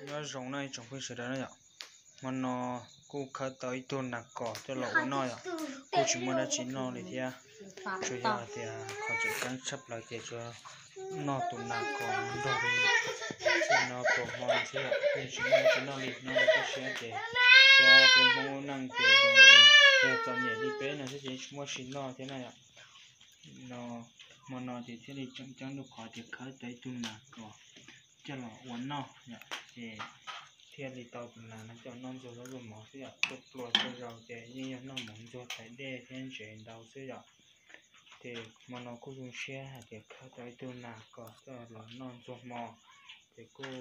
Nyob zoo no ib tsoom phooj ywg sawv daws na yom. Hmo no kuj khawb tau ib tug nas kos coj los ua noj yom. Kuj tsis muaj dab tsi noj li thiab. Tsuas yog tias qhov tseem ceeb tshaj plaws ces tsuas noj tus nas kos nrog li no tus hmo no xwb yom. Kuj tsis muaj dab tsi noj li, nyob rau toj siab ces thiab peb Hmoob neej ces zoo li yog txom nyem li peb no xwb ces tsis muaj dab tsi noj thiab na yom. No, hmo no ces thiaj li tseem ceeb rau qhov tias khawb tau ib tug nas kos coj los ua noj yom, ces thiaj li tau tus nas no coj noj ntxuag zaub ntxuag mov xwb yom. Tuaj pluas txhua zaus ces yeej yog noj mov ntxuag tais dej thiab ntsev ntau xwb yom. Ces hmo no kuj zoo siab hais tias khawb tau ib tug nas kos coj los noj ntxuag hmo, ces kuj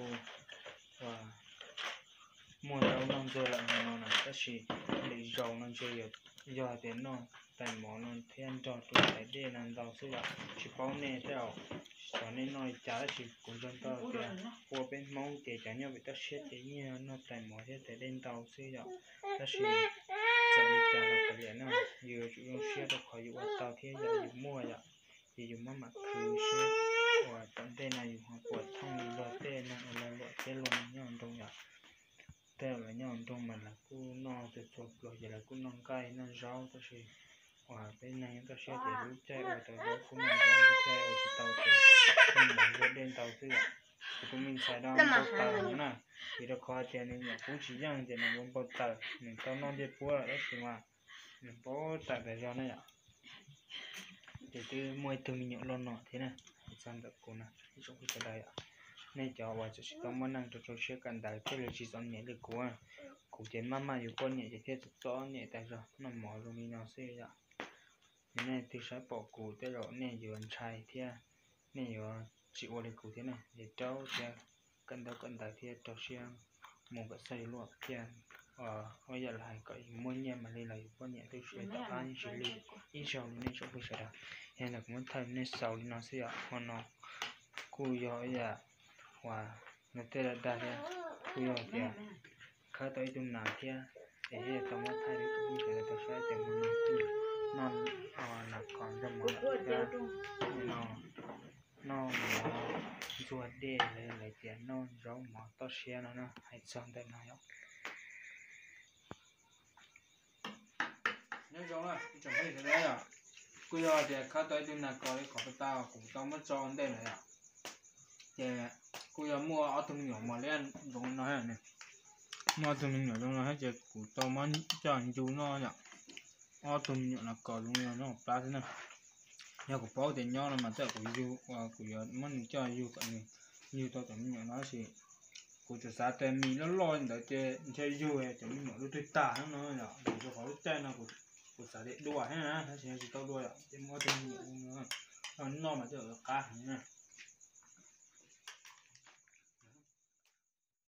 muaj zaub noj ntxuag lawm hmo no na, tab sis lwm zaus no ntshe yog tias noj tais mov no thiab nrog rau tais dej no ntau xwb yom. Tsis paub nej thiab, xyov nej noj li cas, tab sis kuv ntseeg tau tias ua peb Hmoob ces cov nyob pem toj siab ces yeej yog noj tais mov thiab tais dej ntau xwb yom. Tab sis txawm li cas los kav liam no, yus yuav tsum zoo siab rau qhov yus ua tau thiab yog yus muaj yom. Ces yus maj mam khwv seb uas tom ntej no yus ho puas thooj li luag tej neeg uas luag luam thiab luag nyob nroog yom. Tej uas lawv nyob nroog mas lawv kuj noj txhua txhua pluas, ces lawv kuj noj nqaij noj zaub, tab sis uas peb neeg nyob toj siab ces lub caij ua tau zaub kuj noj zaub, lub caij ua tsis tau ces noj mov ntxuag dej ntau xwb yom. Kuv tus me ntxhais no npau taws na, vim rau qhov tias nws nyuam qhuav tsis yeej ces nws yuav npau taws, nws tau noj ntiaj puab lawm tab sis mas nws npau taws tas zog na yom. Ces twb muaj ib tug me nyuam loj no thiab na, hais txog ntawm kuv na ib tsoom phooj ywg sawv daws yom. Nej cov uas tseem tsis tau muaj neej rau rau siab kawm ntawv thiaj li tsis txom nyem li kuv. Kuv ces maj maj yuav poj niam ces thiaj txom nyem tas zog, noj mov zoo li no xwb yom. Yog nej twg saib pom kuv tej zaum nej yuav ntshai thiab nej yuav tsis ua li kuv thiab na, ces rau siab kawm ntaub kawm ntawv thiab rau siab mus kom txog yus lub hom phiaj. Ua yam li hais kom yus muaj nyiaj mas li los yus poj niam twb tsis tau qab ntsis li ib zaug li nej tsoom phooj ywg sawv daws. Yog li ntawd kuv muab thaij nej xaus li no xwb yom. Hmo no kuj yog ib yam uas nws tej dag dag thiab, kuj yog tias khawb tau ib tug nas thiab, es thiaj tau muab thaij rau tsoom phooj ywg sawv daws tau saib tias hmo no kuj noj nas kos nrog mov lawm thiab, no noj mov ntxuag dej los yog lawv tias noj zaub mov toj siab no na, hais txog ntawm no yom. Nyob zoo ib tsoom phooj ywg sawv daws, kuj yog tias khawb tau ib tug nas kos li qhov tau kuv tau muab tso ua ntej lawm yom. Ces kuj yog muaj ob tug me nyuam mos liab zoo no, muaj ob tug me nyuam zoo no thiab ces kuv tau muab coj ncu noj yom. Ob tug me nyuam nas kos zoo no nyob hauv plab xwb na. Yog kuv paub tias nyob no mas tej zaum kuv yug, kuv yuav muab nws coj yug kom nws yug tau cov me nyuam no tab sis kuv tsuas xav tias mis loj loj li ntawd ces ntshe yug cov me nyuam lub twg tag no yom, vim rau qhov lub caij no kuv xav tias dua thiab na, tab sis yog tsis tau dua yom, ces muab ob tug me nyuam no noj mas tej zaum yuav qab heev na.